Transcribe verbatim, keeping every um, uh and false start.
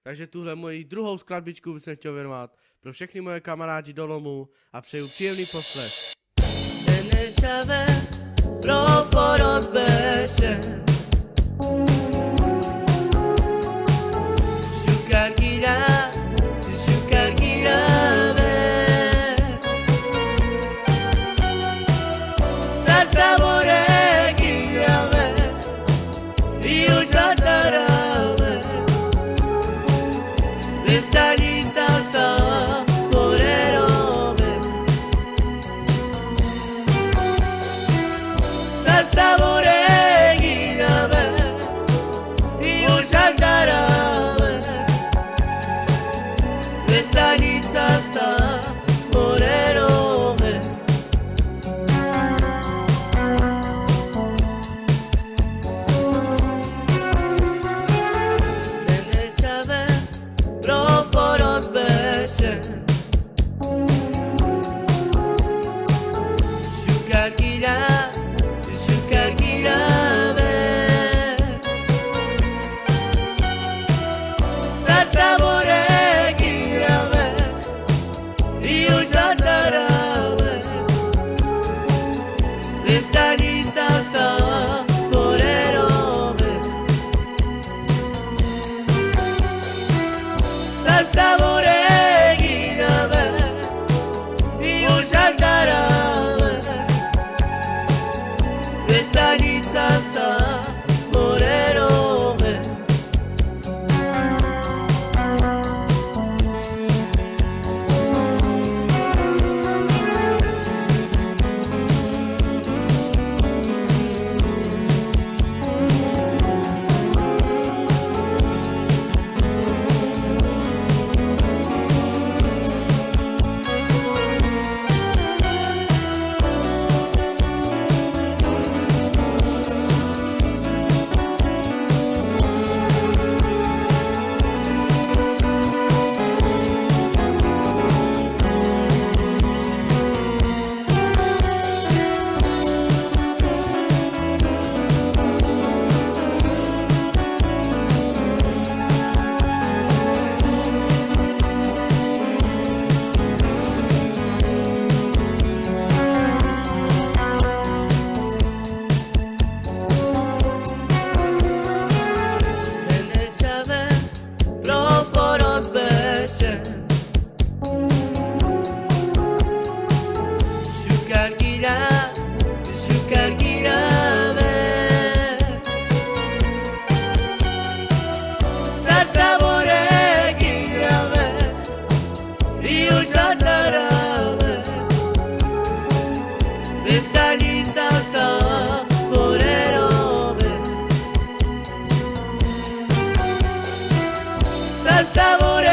Takže tuhle moji druhou skladbičku bych chtěl věnovat pro všechny moje kamarádi do Lomu a přeju příjemný poslech. Ten čave pro foros beše. Šukar gira, šukar gira ve. Sa sabore gira ve. I u žadara ve. Le stanica sa morero ve. Sa sabore gira ve. I u žadara ve. Le stanica sa morero ve. Nene čave pro foros beše. Šukar gira, šukar gira ve. Sa sabore gira ve. I u žadara ve. Le stanica sa morero ve. Sa sabore gira ve. I u žadara ve. Le stanica sa morero ve. Nene čave pro foros beše. Šukar gira, šukar gira ve. Sa sabore gira ve. I u žadara ve. Le stanica sa morero ve. Sa sabore